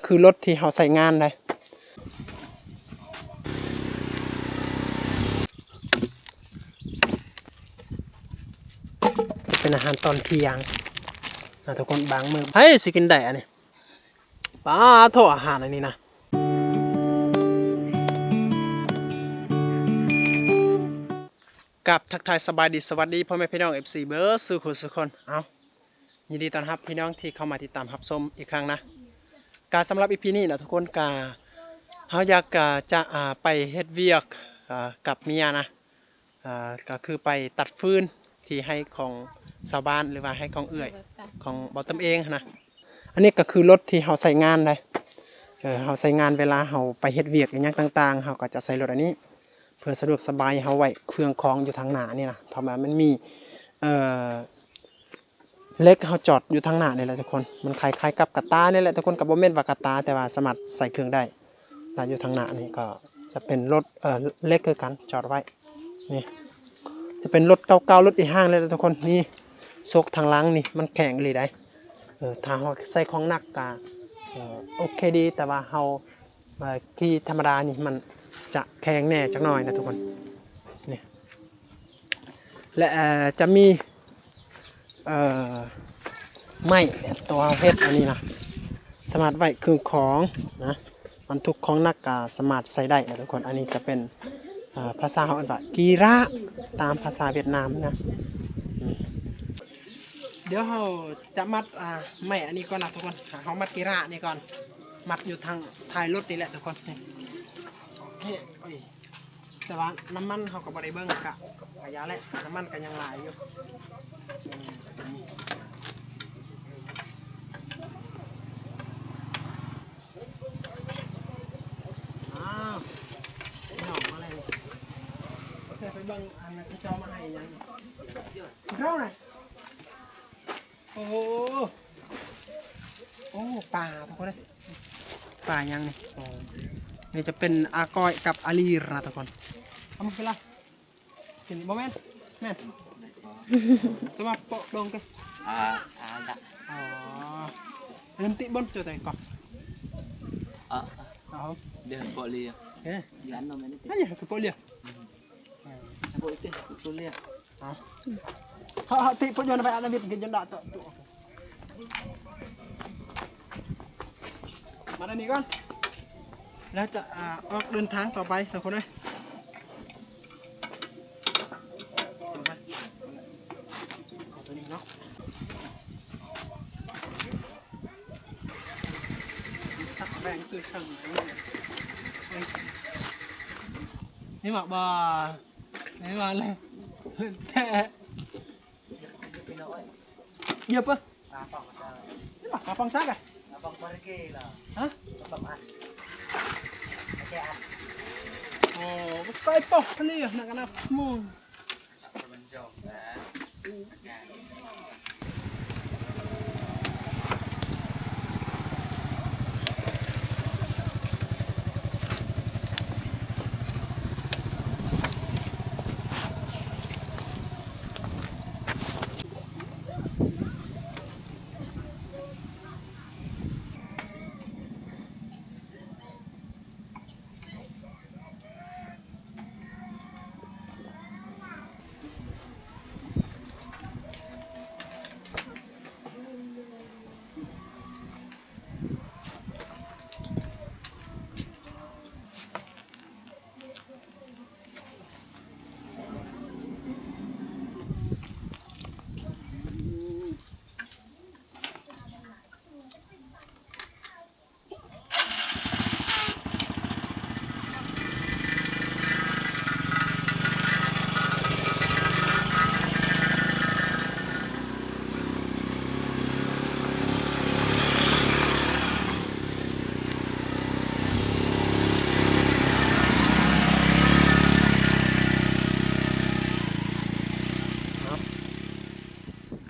ຄືລົດທີ່ເຮົາໃຊ້ງານໄດ໋. ເປັນອາຫານຕອນທ່ຽງນະທຸກຄົນ. ບາງມື້ໃຜຊິກິນໄດ້ອັນນີ້? ປາໂທ້ ອາຫານອັນນີ້ນະ. ກາບທັກທາຍສະບາຍດີ ສະຫວັດດີພໍ່ແມ່ພີ່ນ້ອງ ເອັຟຊີ ເບິດສູ່ຄູ່ສູ່ຄົນ. ເອົ້າ ຍິນດີຕ້ອນຮັບພີ່ນ້ອງທີ່ເຂົ້າມາຕິດຕາມຮັບຊົມອີກຄັ້ງນະ. ກະສຳລັບອີພີນີ້ນະທຸກຄົນ ກະເຮົາຢາກ ກະຈະ ອ່າ ໄປເຮັດວຽກ ອ່າ ກັບເມຍນະ. ອ່າ ກໍຄືໄປຕັດຟືນທີ່ໄຮ່ຂອງຊາວບ້ານ ຫຼືວ່າໄຮ່ຂອງເອື້ອຍຂອງເບົາເຕີມເອງຫັ້ນນະ. ອັນນີ້ກໍຄືລົດທີ່ເຮົາໃຊ້ງານໄດ໋. ເອີ ເຮົາໃຊ້ງານເວລາເຮົາໄປເຮັດວຽກອີ່ຫຍັງຕ່າງໆ ເຮົາກໍຈະໃຊ້ລົດອັນນີ້ ເພື່ອສະດວກສະບາຍ ເຮົາໄວ້ເຄື່ອງຂອງຢູ່ທາງໜ້ານີ້ນະ. ເພາະວ່າມັນມີ ເອີ ເຫຼັກເຮົາຈອດຢູ່ທາງໜ້ານີ້ແຫຼະທຸກຄົນ. ມັນຄ້າຍໆກັບກະຕ່ານີ້ແຫຼະທຸກຄົນ ກໍບໍ່ແມ່ນວ່າກະຕ່າ ແຕ່ວ່າສາມາດໃສ່ເຄື່ອງໄດ້. ແລະ ຢູ່ທາງໜ້ານີ້ກໍຈະເປັນລົດ ເອີ ເຫຼັກຄືກັນ ຈອດໄວ້. ນີ້ຈະເປັນລົດເກົ່າໆ ລົດອີ່ຫ້າງເລີຍທຸກຄົນ. ນີ້ໂຊກທາງຫຼັງນີ້ມັນແຂງອີ່ຫຼີໃດ໋. ເອີ ຖ້າເຮົາໃສ່ຂອງໜັກກະ ເອີ ໂອເຄດີ ແຕ່ວ່າເຮົາ ເອີ ຂີ່ທຳມະດານີ້ມັນຈະແຂງແດ່ຈັກໜ້ອຍນະທຸກຄົນ. ນີ້ ແລະ ເອີ ຈະມີ ເອີ ໄມ້ຕົວເຮົາເຮັດອັນນີ້ນະ ສາມາດໄວ້ເຄື່ອງຂອງນະ ບັນທຸກຂອງໜັກກະສາມາດໃຊ້ໄດ້ນະທຸກຄົນ. ອັນນີ້ຈະເປັນ ເອີ ພາສາເຮົາເອີ້ນວ່າກີຣາ ຕາມພາສາຫວຽດນາມນະ. ອືມ ດຽວເຮົາຈະມັດ ອ່າ ໄມ້ອັນນີ້ກ່ອນນະທຸກຄົນ. ເຮົາມັດກີຣານີ້ກ່ອນ ມັດຢູ່ທາງທ້າຍລົດນີ້ແຫຼະທຸກຄົນ. ນີ້ ໂອເຄ ໂອ້ຍ ແຕ່ວ່ານ້ຳມັນເຮົາກໍບໍ່ໄດ້ເບິ່ງ ກະ ກະຢ່າແຫຼະ ນ້ຳມັນກໍຍັງຫຼາຍຢູ່. ອ້າວ ພີ່ນ້ອງມາແລ້ວ. ເຈົ້າໄປເບິ່ງອັນນັ້ນ ເຂົາເຈົ້າມາໃຫ້ຫຍັງ? ເຂົານະ ໂອ້ໂຫ ໂອ້ ປາທຸກຄົນເອີຍ. ປາຫຍັງນີ້? ໂອ້ ນີ້ຈະເປັນອາກ້ອຍກັບອາລີລະທຸກຄົນ. ເອົາມາກິນລະ ກິນບໍ່ແມ່ນ ແມ່ນ ແຕ່ວ່າເປາະດົງເກ. ອ່າ ອ່າ ລະ ອໍ ເຫັນຕິບ່ອນເຈົ້າໃດກໍ ອ່າ ເອົາ ເດີນເປາະເລຍ ເອີ ຢ້ານເນາະແມ່ນຕິ ອັນນີ້ຄືເປາະເລຍ. ເອີ ເຮົາ ເຮົາຕິປະໂຫຍນໄປອັນນັ້ນ ກິນຈົນດາໂຕະ ມາດ້ານນີ້ກ່ອນ ແລ້ວຈະ ອ່າ ອອກເດີນທາງຕໍ່ໄປທຸກຄົນເອີຍ. ເອົາໂຕນີ້ເນາະ ຕັກແບ່ງຄືສັ່ງ ນີ້ວ່າບໍ່ ໄດ້ວ່າແລ້ວ ແຕ່ Iya, apa? Apa, apa? Ini mah, apa saga? Apa pergi lah? Hah? Apa an? Apa an? Oh, bukan apa kali ya, nak kenapa mu?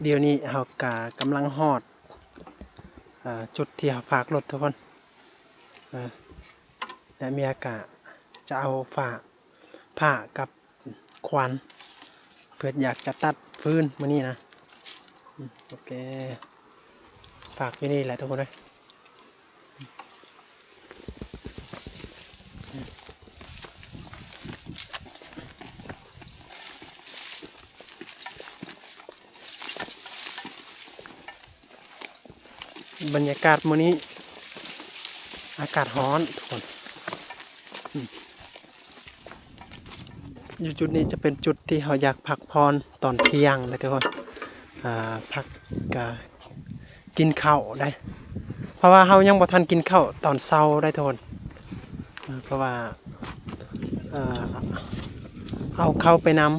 ດຽວນີ້ເຮົາກະກຳລັງຮອດ ເອີ ຈຸດທີ່ເຮົາຝາກລົດທຸກຄົນ ເອີ ແລະ ເມຍກະຈະເອົາຝາກ ຜ້າກັບຂວານ ເພື່ອຢາກຈະຕັດຟືນມື້ນີ້ນະ ອືມ ໂອເຄ ຝາກຢູ່ນີ້ແຫຼະທຸກຄົນເອີຍ. ບັນຍາກາດມື້ນີ້ອາກາດຮ້ອນທຸກຄົນ. ອືມ ຢູ່ຈຸດນີ້ຈະເປັນຈຸດທີ່ເຮົາຢາກພັກຜ່ອນຕອນທ່ຽງເດ້ທຸກຄົນ. ອ່າ ພັກກະກິນເຂົ້າໄດ໋ ເພາະວ່າເຮົາຍັງບໍ່ທັນກິນເຂົ້າຕອນເຊົ້າໄດ໋ທຸກຄົນ. ເພາະວ່າ ເອີ ເອົາເຂົ້າໄປນຳ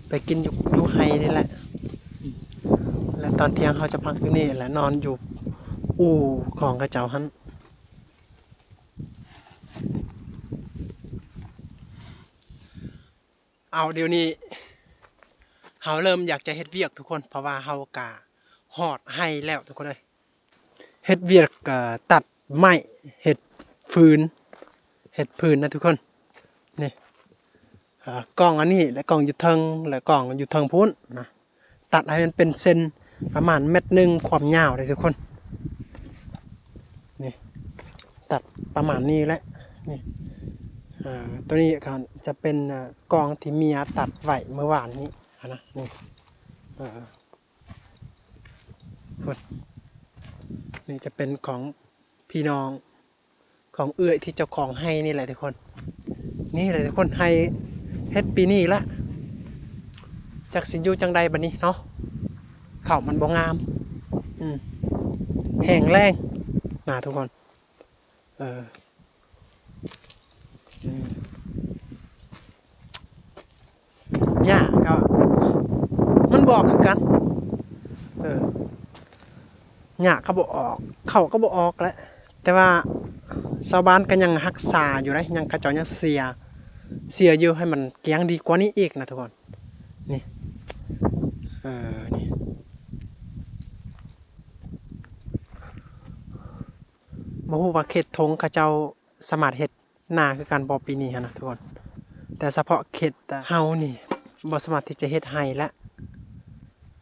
ໄປກິນຢູ່ ຢູ່ໄຮ່ນີ້ແຫຼະ ແລະຕອນທ່ຽງເຮົາຈະພັກຢູ່ນີ້ ແລະນອນຢູ່ອູ່ຂອງເຂົາເຈົ້າຫັ້ນ. ເອົາ ດຽວນີ້ເຮົາເລີ່ມຢາກຈະເຮັດວຽກທຸກຄົນ ເພາະວ່າເຮົາກະຮອດໄຮ່ແລ້ວທຸກຄົນເອີຍ. ເຮັດວຽກ ເອີ ຕັດໄມ້ ເຮັດຟືນ ເຮັດຟືນນະທຸກຄົນ. ນີ້ ເອີ ກ້ອງອັນນີ້ ແລະກ້ອງຢູ່ເທິງ ແລະກ້ອງຢູ່ເທິງພຸ້ນນະ ຕັດໃຫ້ມັນເປັນເສັ້ນປະມານແມັດໜຶ່ງຄວາມຍາວເດ້ທຸກຄົນ. ນີ້ ຕັດປະມານນີ້ແຫຼະ. ນີ້ ເອີ ໂຕນີ້ກໍຈະເປັນ ເອີ ກ້ອງທີ່ເມຍຕັດໄວ້ເມື່ອວານນີ້ຫັ້ນນະ. ນີ້ ເອີ ພຸ້ນ ນີ້ຈະເປັນຂອງພີ່ນ້ອງ ຂອງເອື້ອຍທີ່ເຈົ້າຂອງໄຮ່ນີ້ແຫຼະທຸກຄົນ. ນີ້ແຫຼະທຸກຄົນ ໄຮ່ເຮັດປີນີ້ລະ ຈັກຊິຢູ່ຈັ່ງໃດບັດນີ້ເນາະ. ເຂົ້າມັນບໍ່ງາມ ອືມ ແຫ້ງແລ້ງນະທຸກຄົນ. ເອີ ອືມ ຫຍ້າກໍມັນບໍ່ອອກຄືກັນ. ເອີ ຫຍ້າກໍບໍ່ອອກ ເຂົ້າກໍບໍ່ອອກແຫຼະ ແຕ່ວ່າຊາວບ້ານກໍຍັງຮັກສາຢູ່ເດ້ ຍັງ ເຂົາເຈົ້າຍັງເສຍ ເສຍຢູ່ ໃຫ້ມັນກ້ຽງດີກວ່ານີ້ອີກນະທຸກຄົນ. ນີ້ ເອີ ນີ້ ບໍ່ຮູ້ວ່າເຂດທົ່ງເຂົາເຈົ້າສາມາດເຮັດນາຄືກັນບໍ່ປີນີ້ຫັ້ນນະທຸກຄົນ ແຕ່ສະເພາະເຂດເຮົານີ້ບໍ່ສາມາດທີ່ຈະເຮັດໄຮ່ແລ້ວ.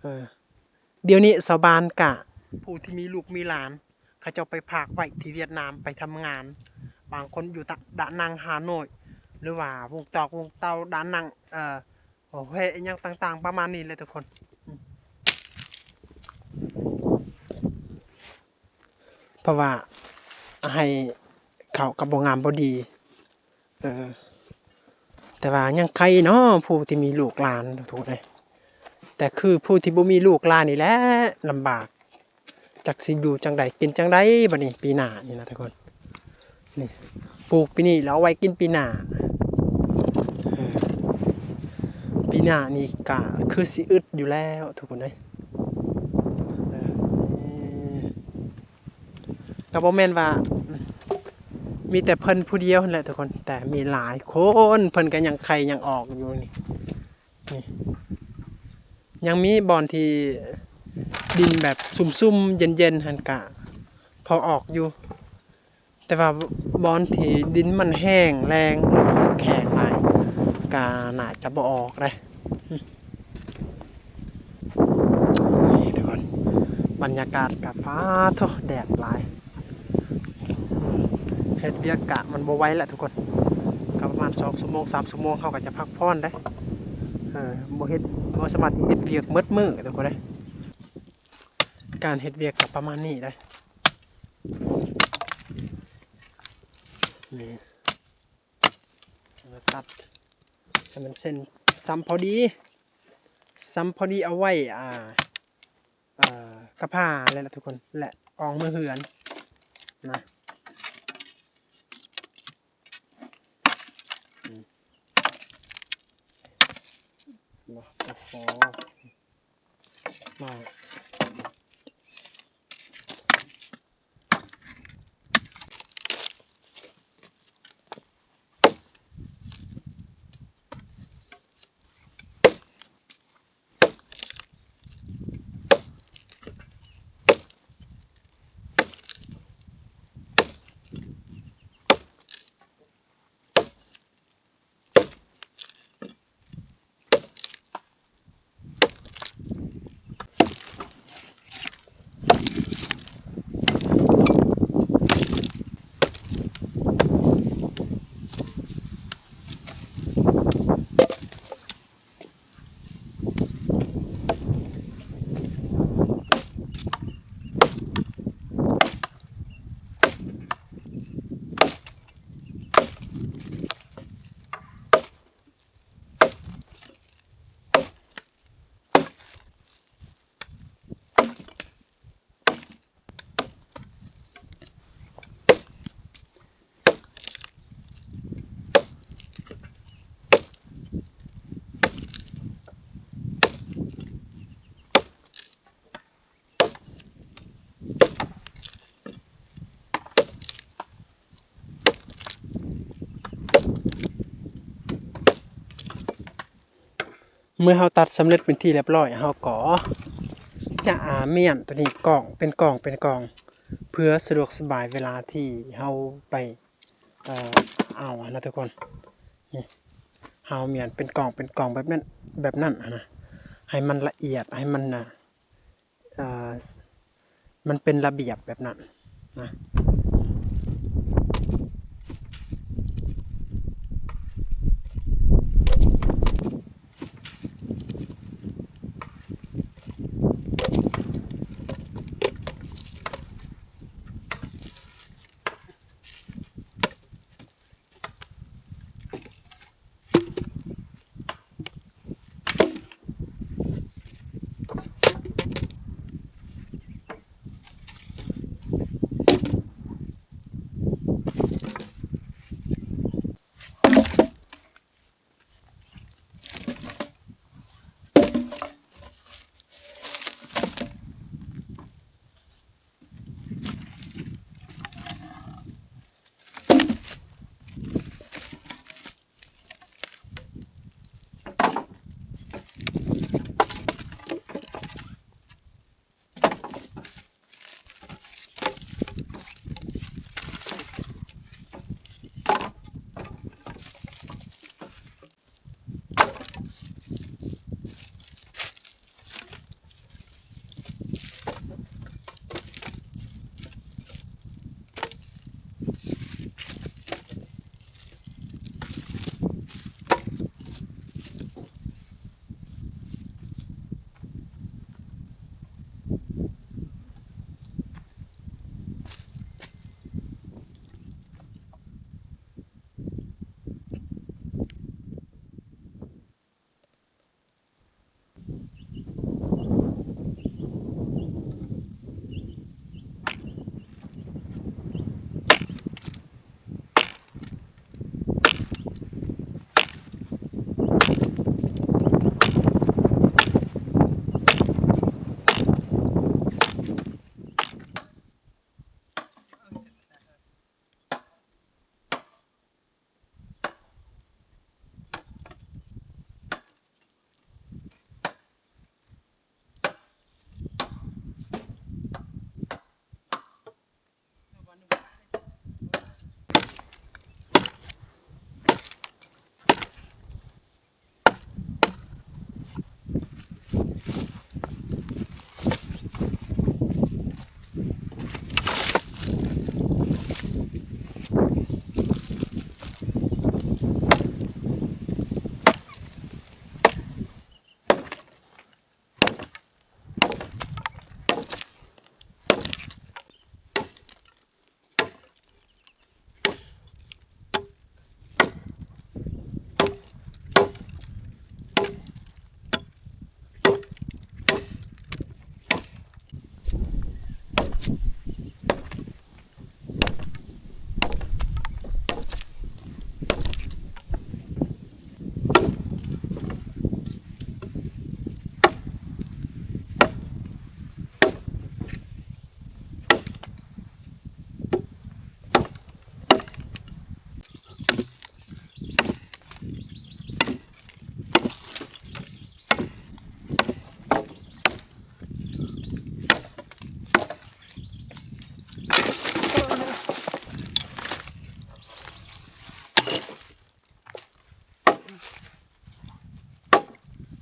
ເອີ ດຽວນີ້ຊາວບ້ານກະ ຜູ້ທີ່ມີລູກມີຫຼານ ເຂົາເຈົ້າໄປຝາກໄວ້ທີ່ຫວຽດນາມໄປທຳງານ ບາງຄົນຢູ່ຕະ ດານັງ ຮ່າໂນ້ຍ ຫຼືວ່າວົງຕອກ ວົງເຕົ້າ ດານັງ ເອີ ໂອ້ເຮ ອີ່ຫຍັງຕ່າງໆປະມານນີ້ແຫຼະທຸກຄົນ. ອືມ ເພາະວ່າໃຫ້ເຂົ້າກໍບໍ່ງາມບໍ່ດີ. ເອີ ແຕ່ວ່າຍັງໄຄເນາະ ຜູ້ທີ່ມີລູກຫຼານທຸກຄົນເອີຍ ແຕ່ຄືຜູ້ທີ່ບໍ່ມີລູກຫຼານນີ້ແຫຼະລຳບາກ ຈັກຊິຢູ່ຈັ່ງໃດ ກິນຈັ່ງໃດບັດນີ້ ປີໜ້ານີ້ນະທຸກຄົນ. ນີ້ ປູກປີນີ້ແລ້ວເອົາໄວ້ກິນປີໜ້າ. ເອີ ປີໜ້ານີ້ກະຄືຊິອຶດຢູ່ແລ້ວທຸກຄົນເອີຍ. ເອີ ກໍບໍ່ແມ່ນວ່າມີແຕ່ເພິ່ນຜູ້ດຽວຫັ້ນແຫຼະທຸກຄົນ ແຕ່ມີຫຼາຍຄົນ ເພິ່ນກໍຍັງໄຄຍັງອອກຢູ່ນີ້. ນີ້ ຍັງມີບ່ອນທີ່ດິນແບບຊຸ່ມໆ ເຢັນໆ ຫັ້ນກະພໍອອກຢູ່ ແຕ່ວ່າບ່ອນທີ່ດິນມັນແຫ້ງແລ້ງ ແຂງຫຼາຍ ກະໜ້າຈະບໍ່ອອກເດ້. ນີ້ທຸກຄົນ ບັນຍາກາດກໍ ປາໂທ້ ແດດຫຼາຍ ເຮັດວຽກກະມັນບໍ່ໄຫວແຫຼະທຸກຄົນ ກໍປະມານສອງຊົ່ວໂມງ ສາມຊົ່ວໂມງ ເຮົາກໍຈະພັກຜ່ອນເດ້. ເອີ ບໍ່ເຮັດ ບໍ່ສາມາດເຮັດວຽກໝົດມື້ທຸກຄົນເດ້. ການເຮັດວຽກກໍປະມານນີ້ເດ້. ນີ້ ມາຕັດໃຫ້ມັນເສັ້ນສ່ຳພໍດີ ສ່ຳພໍດີເອົາໄວ້ ອ່າ ເອີ ກະພາແຫຼະທຸກຄົນ ແລະ ອອກເມືອເຮືອນນະ. ອືມ ບໍ່ ບໍ່ພໍ ມາ. ເມື່ອເຮົາຕັດສຳເລັດເປັນທີ່ລຽບຮ້ອຍ ເຮົາກໍຈະ ອາ ມ້ຽນຕົວນີ້ກ້ອງເປັນກ້ອງເປັນກ້ອງ ເພື່ອສະດວກສະບາຍເວລາທີ່ເຮົາໄປ ເອີ ເອົານະທຸກຄົນ. ນີ້ ເຮົາມ້ຽນເປັນກ້ອງເປັນກ້ອງແບບນັ້ນ ແບບນັ້ນນະ ໃຫ້ມັນລະອຽດ ໃຫ້ມັນນະ ເອີ ມັນເປັນລະບຽບແບບນັ້ນນະ.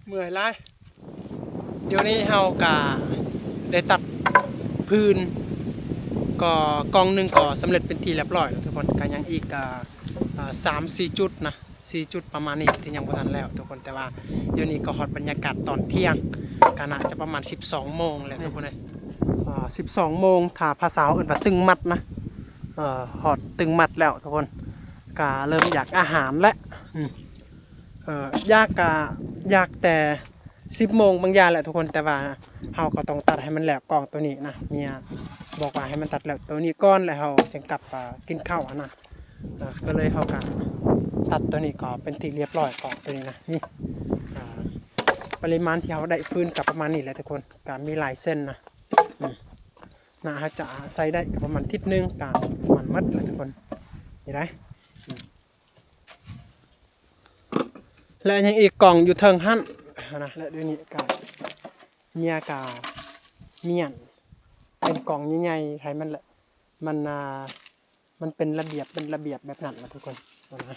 ເມື່ອຍຫຼາຍ. ດຽວນີ້ເຮົາກະໄດ້ຕັດຟືນ ກໍກ້ອງໜຶ່ງກໍສຳເລັດເປັນທີ່ລຽບຮ້ອຍແລ້ວທຸກຄົນ. ກະຍັງອີກ ອ່າ ອ່າ ສາມສີ່ຈຸດນະ ສີ່ຈຸດປະມານນີ້ທີ່ຍັງບໍ່ທັນແລ້ວທຸກຄົນ. ແຕ່ວ່າດຽວນີ້ກໍຮອດບັນຍາກາດຕອນທ່ຽງ ກໍໜ້າຈະປະມານສິບສອງໂມງແລ້ວທຸກຄົນເອີຍ. ອ່າ ສິບສອງໂມງ ຖ້າພາສາເຮົາເອີ້ນວ່າຕຶງມັດນະ. ເອີ ຮອດຕຶງມັດແລ້ວທຸກຄົນ ກະເລີ່ມຢາກອາຫານແລ້ວ. ອືມ ເອີ ຢາກກະຢາກແຕ່ສິບໂມງບາງຢ່າງແຫຼະທຸກຄົນ. ແຕ່ວ່າເຮົາກໍຕ້ອງຕັດໃຫ້ມັນແລ້ວກ້ອງໂຕນີ້ນະ. ເມຍບອກວ່າໃຫ້ມັນຕັດແລ້ວໂຕນີ້ກ່ອນ ແລ້ວເຮົາຈຶ່ງກັບ ອ່າ ກິນເຂົ້າຫັ້ນນະ. ເອີ ກໍເລີຍເຮົາກະຕັດໂຕນີ້ກໍເປັນທີ່ລຽບຮ້ອຍ ກ້ອງໂຕນີ້ນະ. ນີ້ ອ່າ ປະລິມານທີ່ເຮົາໄດ້ຟືນກໍປະມານນີ້ແຫຼະທຸກຄົນ ກໍມີຫຼາຍເສັ້ນນະ. ອືມ ໜ້າເຮົາຈະໃສ່ໄດ້ປະມານທິດໜຶ່ງ ກະປະມານໝົດແຫຼະທຸກຄົນ. ນີ້ໄດ໋ ອືມ ແລະ ຍັງອີກກ້ອງຢູ່ເທິງຫັ້ນ ຫັ້ນນະ ແລະ ດຽວນີ້ກະ ເມຍກະມ້ຽນເປັນກອງໃຫຍ່ໆ ໃຫ້ມັນລະ ມັນ ອ່າ ມັນເປັນລະບຽບ ເປັນລະບຽບແບບນັ້ນລະທຸກຄົນ ເບິ່ງນະ.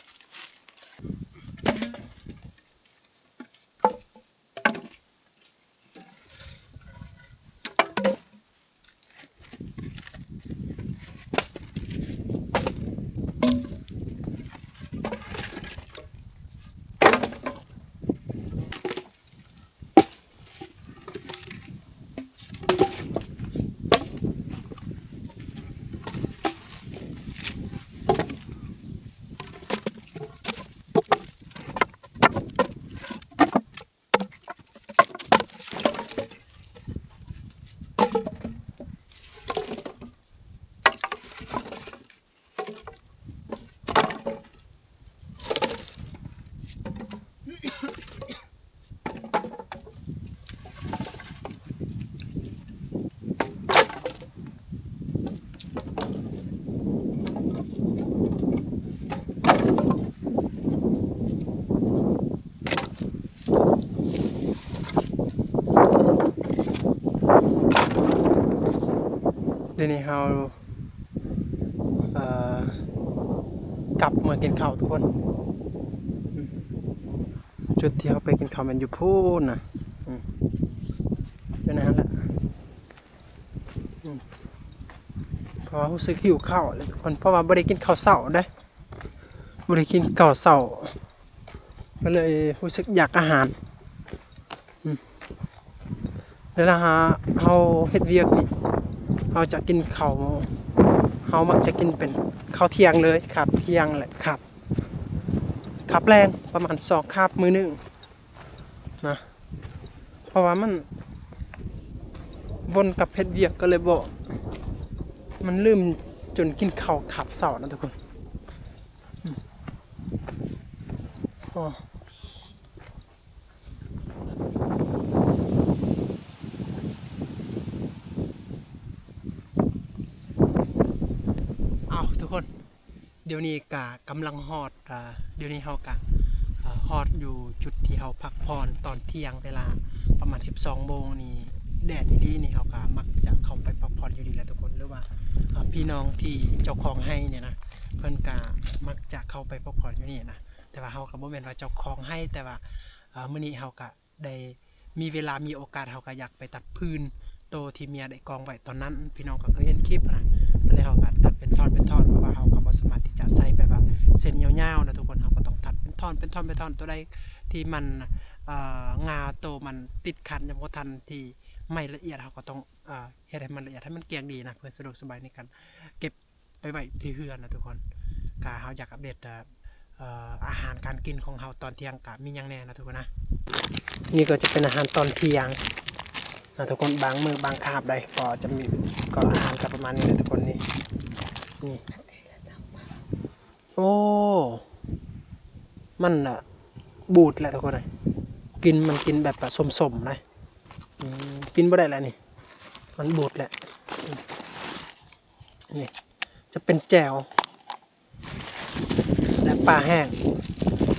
ດຽວນີ້ເຮົາ ເອີ ກັບເມືອກິນເຂົ້າທຸກຄົນ. ອືມ ຈຸດທີ່ເຮົາໄປກິນເຂົ້າແມ່ນຢູ່ພຸ້ນນະ. ອືມ ຢູ່ໃນຫັ້ນແຫຼະ. ອືມ ເພາະວ່າຮູ້ສຶກຫິວເຂົ້າແຫຼະທຸກຄົນ ເພາະວ່າບໍ່ໄດ້ກິນເຂົ້າເຊົ້າເດ້ ບໍ່ໄດ້ກິນເຂົ້າເຊົ້າ ກໍເລີຍຮູ້ສຶກຢາກອາຫານ. ອືມ ເວລາເຮົາເຮັດວຽກນີ້ ເຮົາຈະກິນເຂົ້າ ເຮົາມັກຈະກິນເປັນເຂົ້າທ່ຽງເລີຍ ຄາບທ່ຽງ ແລະ ຄາບ ຄາບແລງ ປະມານສອງຄາບມື້ໜຶ່ງນະ ເພາະວ່າມັນວົນກັບເຮັດວຽກ ກໍເລີຍບໍ່ ມັນລືມຈົນກິນເຂົ້າຄາບເຊົ້ານະທຸກຄົນ. ອືມ ໂອ້ ເອົ້າ ທຸກຄົນ ດຽວນີ້ກະກຳລັງຮອດ ອາ ດຽວນີ້ເຮົາກະ ອາ ຮອດຢູ່ຈຸດທີ່ເຮົາພັກຜ່ອນຕອນທ່ຽງ ເວລາປະມານສິບສອງໂມງນີ້ ແດດອີ່ຫຼີນີ້ ເຮົາກະມັກຈະເຂົ້າໄປພັກຜ່ອນຢູ່ນີ້ແຫຼະທຸກຄົນ ຫຼືວ່າ ອາ ພີ່ນ້ອງທີ່ເຈົ້າຂອງໄຮ່ນີ້ນະ ເພິ່ນກະມັກຈະເຂົ້າໄປພັກຜ່ອນຢູ່ນີ້ນະ. ແຕ່ວ່າເຮົາກະບໍ່ແມ່ນວ່າເຈົ້າຂອງໄຮ່ ແຕ່ວ່າ ອາ ມື້ນີ້ເຮົາກະ ໄດ້ມີເວລາມີໂອກາດ ເຮົາກໍຢາກໄປຕັດຟືນໂຕທີ່ເມຍໄດ້ກອງໄວ້ຕອນນັ້ນ ພີ່ນ້ອງກໍເຄີຍເຫັນຄລິບນະ ກໍເລີຍເຮົາກໍຕັດເປັນທ່ອນເປັນທ່ອນ ເພາະວ່າເຮົາກໍບໍ່ສາມາດທີ່ຈະໃຊ້ແບບວ່າເສັ້ນຍາວໆນະທຸກຄົນ ເຮົາກໍຕ້ອງຕັດເປັນທ່ອນເປັນທ່ອນເປັນທ່ອນ ໂຕໃດທີ່ມັນ ເອີ ງາ ໂຕມັນຕິດຂັດ ຍັງບໍ່ທັນທີ່ໄມ້ລະອຽດ ເຮົາກໍຕ້ອງ ເອີ ເຮັດໃຫ້ມັນລະອຽດ ໃຫ້ມັນກ້ຽງດີນະ ເພື່ອສະດວກສະບາຍໃນການເກັບ ໄປໄວ້ທີ່ເຮືອນນະທຸກຄົນ. ກະເຮົາຢາກອັບເດດ ເອີ ອາຫານການກິນຂອງເຮົາຕອນທ່ຽງກະມີຫຍັງແດ່ນະທຸກຄົນນະ. ນີ້ກໍຈະເປັນອາຫານຕອນທ່ຽງນະທຸກຄົນ ບາງມື້ບາງຄາບໃດກໍຈະມີ ກໍອາຫານກໍປະມານນີ້ແຫຼະທຸກຄົນ. ນີ້ ນີ້ ໂອ້ ມັນນະບູດແຫຼະທຸກຄົນເອີຍ ກິນ ມັນກິນແບບວ່າສົ້ມໆນະ ອືມ ກິນບໍ່ໄດ້ແຫຼະນີ້ ມັນບູດແຫຼະ. ນີ້ຈະເປັນແຈ່ວ ແລະ ປາແຫ້ງ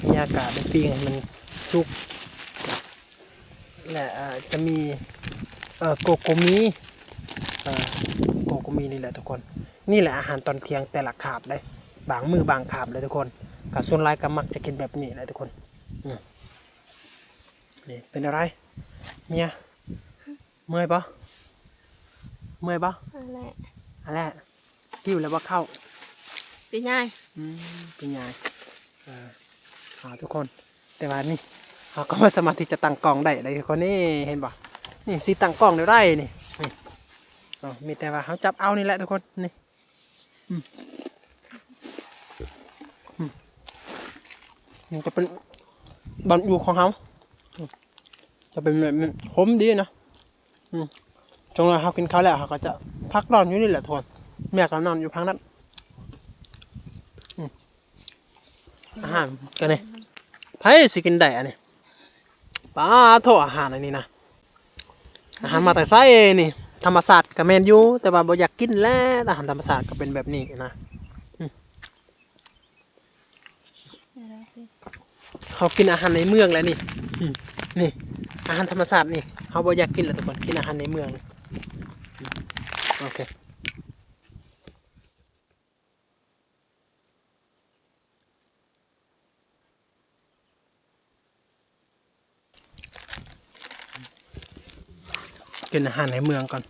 ເມຍກະໄດ້ປີ້ງໃຫ້ມັນສຸກ ແລະ ເອີ ຈະມີ ເອີ ໂກໂກມີ ເອີ ໂກໂກມີນີ້ແຫຼະທຸກຄົນ. ນີ້ແຫຼະອາຫານຕອນທ່ຽງແຕ່ລະຄາບເດ້ ບາງມື້ບາງຄາບເດ້ທຸກຄົນ ກະສ່ວນຫຼາຍກະມັກຈະກິນແບບນີ້ແຫຼະທຸກຄົນ. ອືມ ນີ້ເປັນແນວໃດເມຍ? ເມື່ອຍບໍ່? ເມື່ອຍບໍ່? ອັນແຫຼະ ອັນແຫຼະ. ຫິວແລ້ວບໍ່ເຂົ້າ? ໄປຍ່າຍ ອືມ ໄປຍ່າຍ. ເອີ ເອົາທຸກຄົນ ແຕ່ວ່ານີ້ເຮົາກໍບໍ່ສາມາດທີ່ຈະຕັ້ງກ້ອງໄດ້ເດ້ທຸກຄົນ. ນີ້ເຫັນບໍ່? ນີ້ຊິຕັ້ງກ້ອງແນວໃດນີ້? ນີ້ ເອົາ ມີແຕ່ວ່າເຮົາຈັບເອົານີ້ແຫຼະທຸກຄົນ. ນີ້ ອືມ ອືມ ນີ້ຈະເປັນບ່ອນຢູ່ຂອງເຮົາ ອືມ ຈະເປັນແບບນີ້ ໂຮມດີນະ. ອືມ ຈັ່ງໃດເຮົາກິນເຂົ້າແລ້ວ ເຮົາກໍຈະພັກນອນຢູ່ນີ້ແຫຼະທຸກຄົນ. ແມ່ກໍນອນຢູ່ທາງນັ້ນ. ອືມ ອາຫານກໍນີ້ ໃຜຊິກິນໄດ້ອັນນີ້? ປາໂທ ອາຫານອັນນີ້ນະ ອາຫານມາແຕ່ໃສນີ້? ທຳມະຊາດກໍແມ່ນຢູ່ ແຕ່ວ່າບໍ່ຢາກກິນແຫຼະ ອາຫານທຳມະຊາດກໍເປັນແບບນີ້ນະ. ອືມ ເຮົາກິນອາຫານໃນເມືອງແຫຼະນີ້. ອືມ ນີ້ ອາຫານທຳມະຊາດນີ້ ເຮົາບໍ່ຢາກກິນແລ້ວທຸກຄົນ ກິນອາຫານໃນເມືອງ. ໂອເຄ. ກິນອາຫານໃນເມືອງກ່ອນ.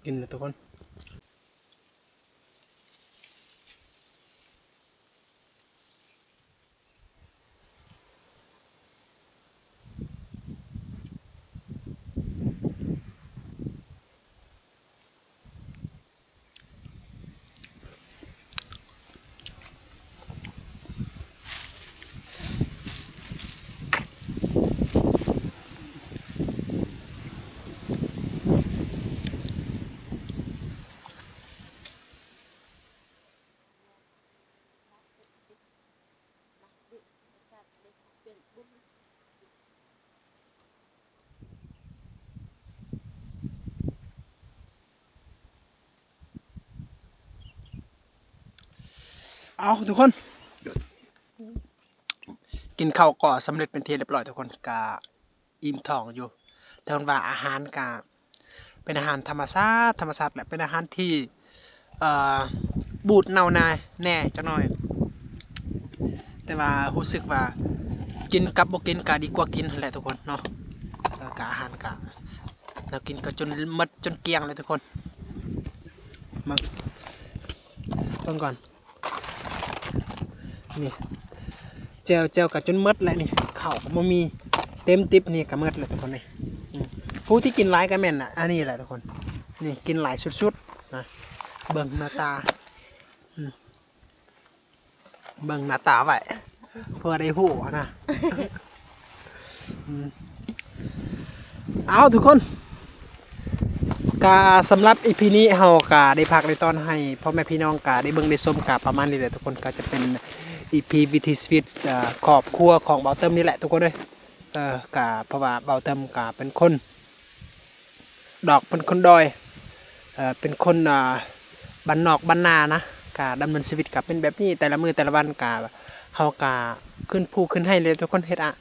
ກິນເລີຍທຸກຄົນ. ເອົາທຸກຄົນ ກິນເຂົ້າກໍສຳເລັດເປັນທີ່ຮຽບຮ້ອຍທຸກຄົນ ກະ ອີ່ມທ້ອງຢູ່ ແຕ່ເພິ່ນວ່າອາຫານກະເປັນອາຫານທຳມະຊາດ ທຳມະຊາດ ແລະ ເປັນອາຫານທີ່ ເອີ ບູດເນົ່ານາແດ່ຈັກໜ້ອຍ ແຕ່ວ່າຮູ້ສຶກວ່າກິນກັບບໍ່ກິນກະດີກວ່າກິນຫັ້ນແຫຼະທຸກຄົນເນາະ. ແລ້ວກະອາຫານກະ ແນວກິນກະຈົນໝົດຈົນກ້ຽງແຫຼະທຸກຄົນ ເບິ່ງ ເບິ່ງກ່ອນ. ນີ້ ແຈ່ວ ແຈ່ວກະຈົນໝົດແຫຼະນີ້ ເຂົ້າກະບໍ່ມີ ເຕັມຕິບນີ້ກະໝົດແຫຼະທຸກຄົນນີ້. ອືມ ຜູ້ທີ່ກິນຫຼາຍກະແມ່ນ ອາ ອັນນີ້ແຫຼະທຸກຄົນ ນີ້ກິນຫຼາຍສຸດໆນະ. ເບິ່ງໜ້າຕາ ອືມ ເບິ່ງໜ້າຕາໄວ້ ເພື່ອໄດ້ຮູ້ຫັ້ນນະ. ອືມ ເອົາທຸກຄົນ ກະສຳລັບອີພີນີ້ເຮົາກະໄດ້ພັກໄດ້ຕອນໃຫ້ພໍ່ແມ່ພີ່ນ້ອງກະໄດ້ເບິ່ງໄດ້ຊົມກະປະມານນີ້ແຫຼະທຸກຄົນ ກະຈະເປັນອີພີວິຖີຊີວິດ ເອີ ຄອບຄົວຂອງບ່າວເຕີມນີ້ແຫຼະທຸກຄົນເອີຍ. ເອີ ກະເພາະວ່າບ່າວເຕີມກະເປັນຄົນ ດອກເປັນຄົນດອຍ ເອີ ເປັນຄົນ ອ່າ ບ້ານນອກບ້ານນານະ ກະດຳເນີນຊີວິດກະເປັນແບບນີ້ ແຕ່ລະມື້ແຕ່ລະວັນກະ ເຮົາກະຂຶ້ນພູຂຶ້ນໄຮ່ແຫຼະທຸກຄົນ ເຮັດ ອາ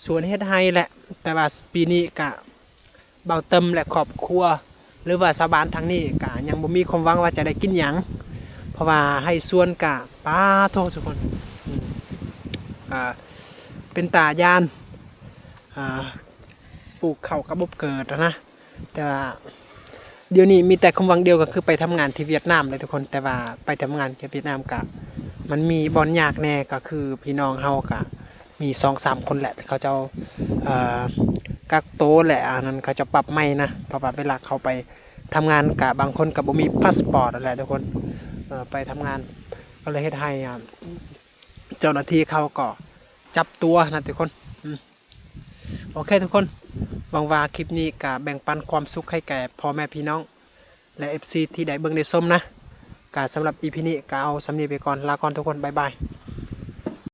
ສວນເຮັດໄຮ່ແຫຼະ. ແຕ່ວ່າປີນີ້ກະບ່າວເຕີມ ແລະ ຄອບຄົວ ຫຼືວ່າຊາວບ້ານທາງນີ້ກະຍັງບໍ່ມີຄວາມຫວັງວ່າຈະໄດ້ກິນຫຍັງ ເພາະວ່າໄຮ່ສວນກະ ປາໂທ້ ທຸກຄົນ ອືມ ກະເປັນຕາຢ້ານ ອ່າ ປູກເຂົ້າກະບົບເກີດຫັ້ນນະ. ແຕ່ວ່າດຽວນີ້ມີແຕ່ຄວາມຫວັງດຽວ ກະຄືໄປທຳງານທີ່ຫວຽດນາມເລີຍທຸກຄົນ ແຕ່ວ່າໄປທຳງານທີ່ຫວຽດນາມກະມັນມີບ່ອນຍາກແດ່ ກະຄືພີ່ນ້ອງເຮົາກະມີສອງສາມຄົນແຫຼະ ເຂົາເຈົ້າ ເອີ ກັກໂຕ ແລະ ອັນນັ້ນເຂົາເຈົ້າປັບໃໝ່ນະ ເພາະວ່າເວລາເຂົາໄປທຳງານກະບາງຄົນກະບໍ່ມີພາສປອດຫັ້ນແຫຼະທຸກຄົນ ເອີ ໄປທຳງານ ກະເລີຍເຮັດໃຫ້ ອ່າ ເຈົ້າໜ້າທີ່ເຂົາກໍຈັບຕົວຫັ້ນນະທຸກຄົນ ອືມ. ໂອເຄທຸກຄົນ ຫວັງວ່າຄລິບນີ້ກະແບ່ງປັນຄວາມສຸກໃຫ້ແກ່ພໍ່ແມ່ພີ່ນ້ອງ ແລະ ເອັຟຊີ ທີ່ໄດ້ເບິ່ງໄດ້ຊົມນະ. ກະສຳລັບອີພີນີ້ກະເອົາສ່ຳນີ້ໄປກ່ອນ ລາກ່ອນທຸກຄົນ ບາຍບາຍ.